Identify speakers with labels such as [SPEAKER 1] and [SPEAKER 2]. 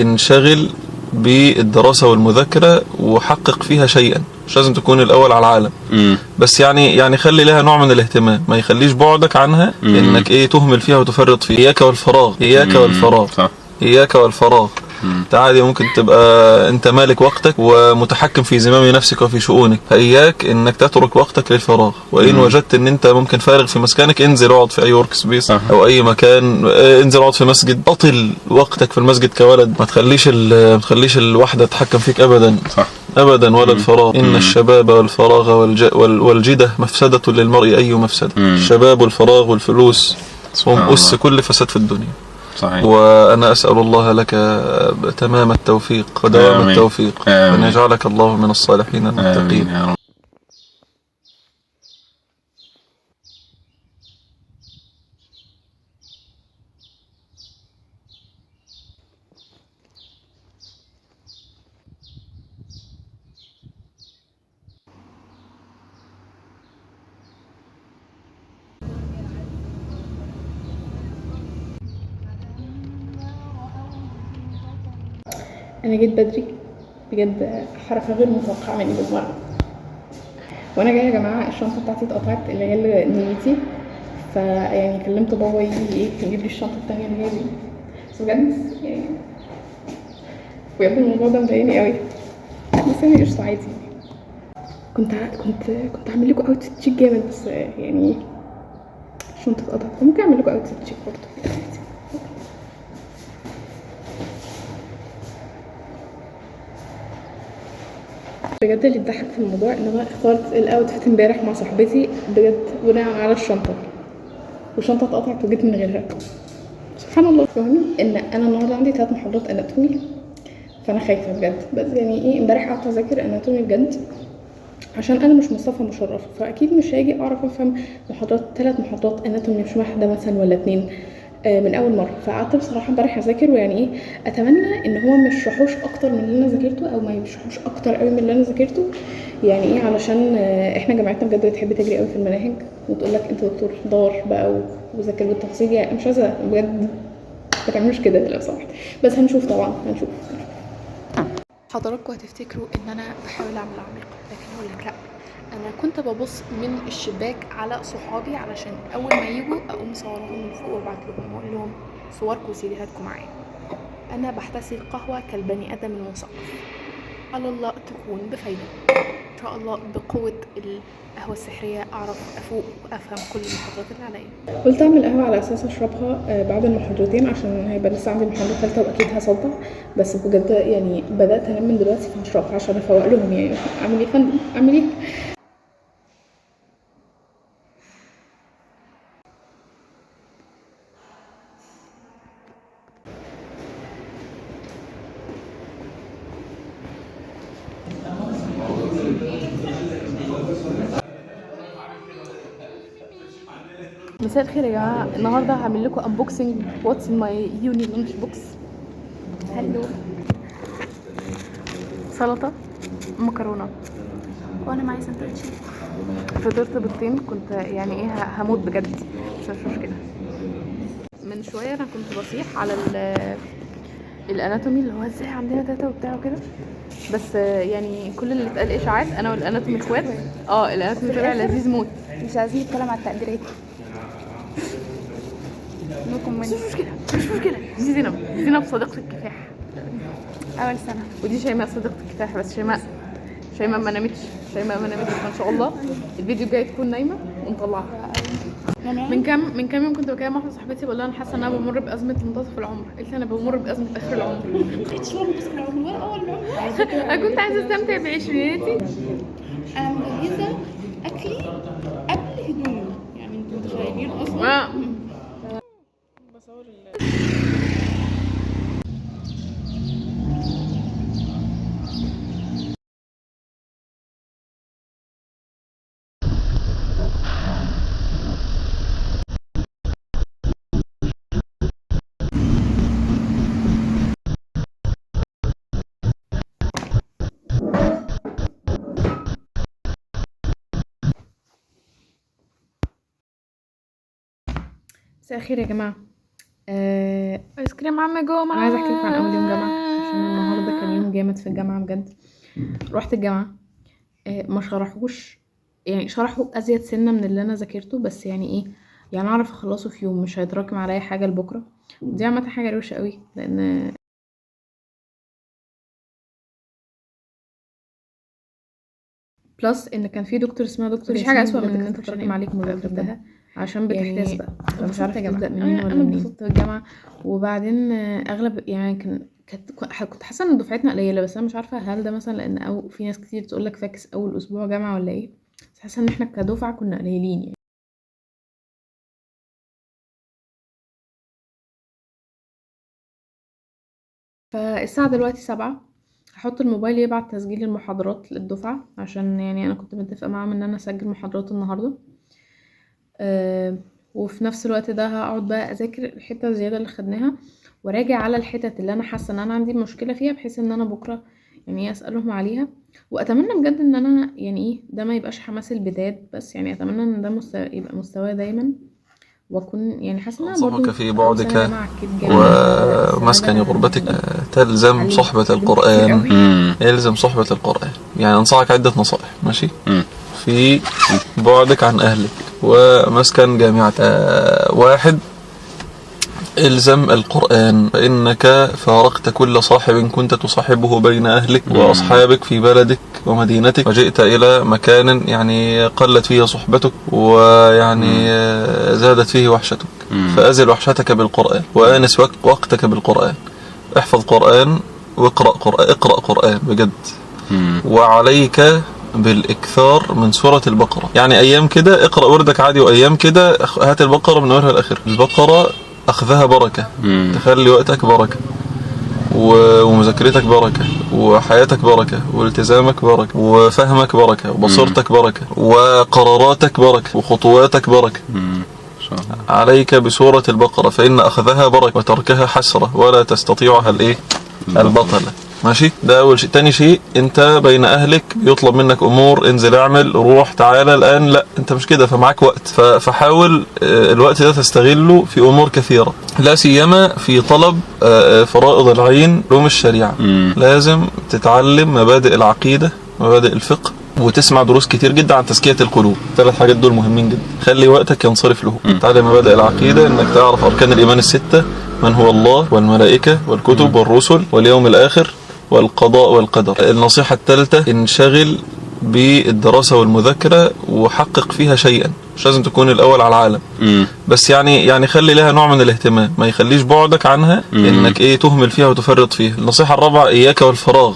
[SPEAKER 1] انشغل بالدراسة والمذاكرة وحقق فيها شيئا، مش لازم تكون الأول على العالم، بس يعني خلي لها نوع من الاهتمام، ما يخليش بعدك عنها انك ايه تهمل فيها وتفرط فيها. اياك والفراغ، اياك والفراغ،
[SPEAKER 2] صح.
[SPEAKER 1] اياك والفراغ. انت عادي ممكن تبقى انت مالك وقتك ومتحكم في زمام نفسك وفي شؤونك، فاياك انك تترك وقتك للفراغ. وان وجدت ان انت ممكن فارغ في مسكنك، انزل اقعد في اي work space او اي مكان، انزل اقعد في مسجد، اطل وقتك في المسجد كولد، ما تخليش الوحدة تتحكم فيك ابدا.
[SPEAKER 2] صح.
[SPEAKER 1] ابدا، ولا الفراغ. ان الشباب والفراغ والجدة مفسدة للمرء اي مفسده. الشباب والفراغ والفلوس هم اس كل فساد في الدنيا.
[SPEAKER 2] صحيح.
[SPEAKER 1] وأنا أسأل الله لك تمام التوفيق ودوام
[SPEAKER 2] آمين.
[SPEAKER 1] التوفيق،
[SPEAKER 2] آمين.
[SPEAKER 1] أن يجعلك الله من الصالحين المتقين.
[SPEAKER 2] آمين يا رب.
[SPEAKER 3] انا جيت بدري بجد، حركة غير متوقعه مني بالمره. وانا جاية يا جماعة الشنطة بتاعتي اتقطعت، اللي هي اللي نيتي، فيعني كلمت بابا يجي ايه يجيب لي الشنطة التانية اللي هي دي. بس بجد يعني بجد الموضوع ده مضايقني قوي، بس يعني قشطه عادي. كنت هعمل لكم outfit check جامد، بس يعني الشنطة اتقطعت. ممكن اعمل لكم outfit check برضه عادي. بجد اللي اتضحك في الموضوع ان انا اخترت ال outfit امبارح مع صاحبتي بجد بناء على الشنطة، والشنطه اتقطعت وجيت من غيرها. سبحان الله. فاهمين ان انا النهارده عندي 3 محاضرات anatomy، فانا خايفة بجد. بس يعني ايه، امبارح قعدت اذاكر anatomy بجد عشان انا مش مصطفى مشرف، فاكيد مش هاجي اعرف افهم 3 محاضرات anatomy، مش واحدة مثلا ولا 2، من اول مرة. فقعدت بصراحة امبارح اذاكر، ويعني ايه اتمنى ان هو ما يشرحوش اكتر من اللي انا ذاكرته، او ما يشرحوش اكتر قوي من اللي انا ذاكرته، يعني ايه علشان احنا جامعتنا بجد بتحب تجري قوي في المناهج وتقول لك انت دكتور دور بقى وذاكر بالتفصيل. يعني مش عايزه بجد ما تعملوش كده لو سمحت، بس هنشوف طبعا، هنشوف. حضراتكم هتفتكروا ان انا بحاول اعمل عميق، لكن هقول لك لا، انا كنت ببص من الشباك على صحابي علشان اول ما يجوا اقوم صورهم من فوق وابعت لهم واقول لهم صوركم وسيديهاتكم معايا. انا بحتسي القهوة كالبني ادم المثقف، على الله تكون بفايده ان شاء الله. بقوة القهوة السحريه اعرف افوق وافهم كل المحاضرات اللي عليا. قلت اعمل قهوة على اساس اشربها بعد المحاضرتين عشان هيبقى لسه عندي محاضرة ثالثة واكيد هصدع، بس بجد يعني بدات انام من دلوقتي فهشربها عشان افوق لهم. يعني اعمل ايه يا فندم، اعمل ايه؟ مساء الخير يا جماعة. النهارده هعمل لكم unboxing what's in my uni lunch box. hello، سلطة، مكرونه،
[SPEAKER 4] وانا معايا سندوتشين.
[SPEAKER 3] فطرت بيضتين، كنت يعني ايه هموت بجد، بس مش مشكلة. من شوية انا كنت بصيح على ال anatomy اللي هو ازاي عندنا 3 وبتاع وكده، بس يعني كل اللي اتقال اشاعات. انا وال anatomy اخوات. ال anatomy طلع لذيذ موت.
[SPEAKER 4] مش عايزين نتكلم على التقديرات. no
[SPEAKER 3] مش
[SPEAKER 4] comment.
[SPEAKER 3] مشكلة، مش مشكلة. دي زينب، زينب صديقة الكفاح
[SPEAKER 4] اول سنة،
[SPEAKER 3] ودي شيماء صديقة الكفاح. بس شيماء ما نامتش، شيماء ما نامتش. فان شاء الله الفيديو الجاي تكون نايمة ونطلعها. من كام يوم كنت بكلم واحدة صاحبتي بقول لها انا حاسه ان انا بمر بازمه منتصف العمر، قالت لي انا بمر بازمه اخر العمر. انا كنت عايزه استمتع بعشريناتي.
[SPEAKER 4] انا مجهزة اكلي قبل هدومي، يعني انتوا متخيلين اصلا.
[SPEAKER 3] مساء الخير يا جماعة.
[SPEAKER 4] ايس كريم عم جمعه.
[SPEAKER 3] انا عايزه احكي لكم عن اول يوم جامعه. في الجامعة بجد. رحت الجامعة، ما شرحوش، يعني شرحوا ازيد سنة من اللي انا ذاكرته، بس يعني ايه، يعني اعرف اخلصه في يوم، مش هيتراكم عليا حاجة لبكرة. دي عامة حاجة روشه قوي، لان plus ان كان في دكتور اسمها دكتور، مفيش حاجة اسوأ من ان انت تراكم عليك مذاكرتها عشان بتحتاس
[SPEAKER 4] يعني
[SPEAKER 3] بقى، فمش عارفه
[SPEAKER 4] اتبسطت يا جماعة.
[SPEAKER 3] تبدا منين
[SPEAKER 4] انا
[SPEAKER 3] ولا
[SPEAKER 4] انا
[SPEAKER 3] منين.
[SPEAKER 4] اتبسطت بالجامعة.
[SPEAKER 3] وبعدين اغلب يعني كنت حاسه ان دفعتنا قليله، بس انا مش عارفه هل ده مثلا لان او في ناس كتير تقول لك فاكس اول اسبوع جامعه ولا ايه، بس حاسه ان احنا كدفعه كنا قليلين يعني. فالساعة دلوقتي 7، هحط الموبايل يبعت تسجيل المحاضرات للدفعه، عشان يعني انا كنت متفقه معاهم ان انا اسجل محاضرات النهارده. وفي نفس الوقت ده هقعد بقى اذاكر الحتة الزيادة اللي خدناها، وراجع على الحتت اللي انا حاسه ان انا عندي مشكلة فيها، بحيث ان انا بكره يعني إيه اسالهم عليها. واتمنى بجد ان انا يعني ايه ده ما يبقاش حماس البدايات بس، يعني اتمنى ان ده يبقى مستواي دايما، واكون يعني حاسه ان انا
[SPEAKER 1] أنصحك
[SPEAKER 3] برضو
[SPEAKER 1] في
[SPEAKER 3] في اول سنة
[SPEAKER 1] بعدك
[SPEAKER 3] جامعه عكيت جامد، فالسنة ده
[SPEAKER 1] ومسكن
[SPEAKER 3] انا
[SPEAKER 1] غربتك
[SPEAKER 3] يعني
[SPEAKER 1] تلزم
[SPEAKER 3] اتعلمت
[SPEAKER 1] صحبة
[SPEAKER 3] اتعلمت كتير
[SPEAKER 1] القرآن.
[SPEAKER 3] قوي.
[SPEAKER 1] الزم صحبة القرآن. يعني أنصحك عدة نصائح، ماشي؟
[SPEAKER 2] مم.
[SPEAKER 1] في بعدك عن أهلك ومسكن جامعتك. واحد، الزم القرآن، فإنك فارقت كل صاحب كنت تصاحبه بين أهلك وأصحابك في بلدك ومدينتك، وجئت إلى مكان يعني قلت فيه صحبتك ويعني زادت فيه وحشتك. فأزل وحشتك بالقرآن، وآنس وقتك بالقرآن. احفظ قرآن واقرأ قرآن، اقرأ قرآن بجد. وعليك بالإكثار من سورة البقرة. يعني أيام كده اقرأ وردك عادي، وأيام كده هات البقرة من أولها لآخرها. البقرة أخذها بركة، تخلي وقتك بركة، ومذاكرتك بركة، وحياتك بركة، والتزامك بركة، وفهمك بركة، وبصيرتك بركة، وقراراتك بركة، وخطواتك بركة.
[SPEAKER 2] إن شاء الله.
[SPEAKER 1] عليك بسورة البقرة، فإن أخذها بركة وتركها حسرة، ولا تستطيعها الإيه؟ البطلة. ماشي، ده أول شيء. تاني شيء، أنت بين أهلك يطلب منك أمور، انزل اعمل، روح تعالى الآن، لا أنت مش كده، فمعاك وقت، فحاول الوقت ده تستغله في أمور كثيرة، لا سيما في طلب فرائض العين، علوم الشريعة. لازم تتعلم مبادئ العقيدة، مبادئ الفقه، وتسمع دروس كتير جدا عن تزكية القلوب. 3 حاجات دول مهمين جدا، خلي وقتك ينصرف لهم. تعلم مبادئ العقيدة، انك تعرف أركان الإيمان ال6، من هو الله والملائكة والكتب والرسل واليوم الآخر والقضاء والقدر. النصيحة الثالثة، انشغل بالدراسة والمذاكرة وحقق فيها شيئا. مش لازم تكون الأول على العالم، بس يعني خلي لها نوع من الاهتمام، ما يخليش بعدك عنها انك ايه تهمل فيها وتفرط فيها. النصيحة الرابعة، إياك والفراغ.